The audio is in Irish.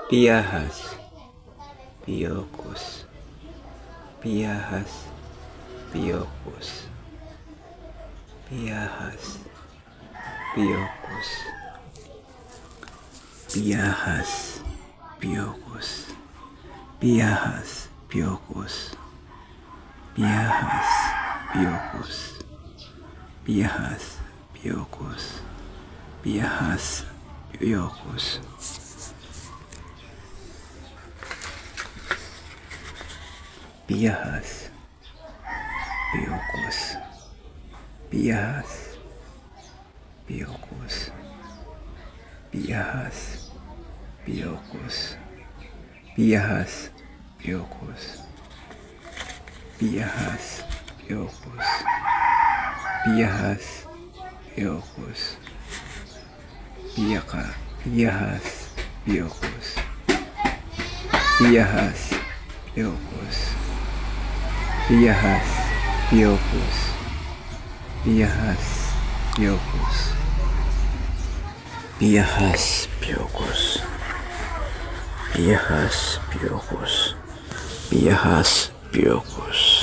Biahas, Biocos, Biahas, Biocos, Biahas, Biocos, Biahas, Biocos, Biahas, Biocos, Biahas, Biocos, Biahas, Biocos, Biahas, Biocos. Biahas, Biocos, Biahas, Biocos, Biahas, Biocos, Biahas, Biocos. Biahas, Biocos, Biahas, Biocos, Biaka, Biahas, Biocos, Biahas, Biocos, Biahas, Biocos, Biahas, Biocos, Biahas, Biocos, Biahas, Biocos. Biahas, Biocos.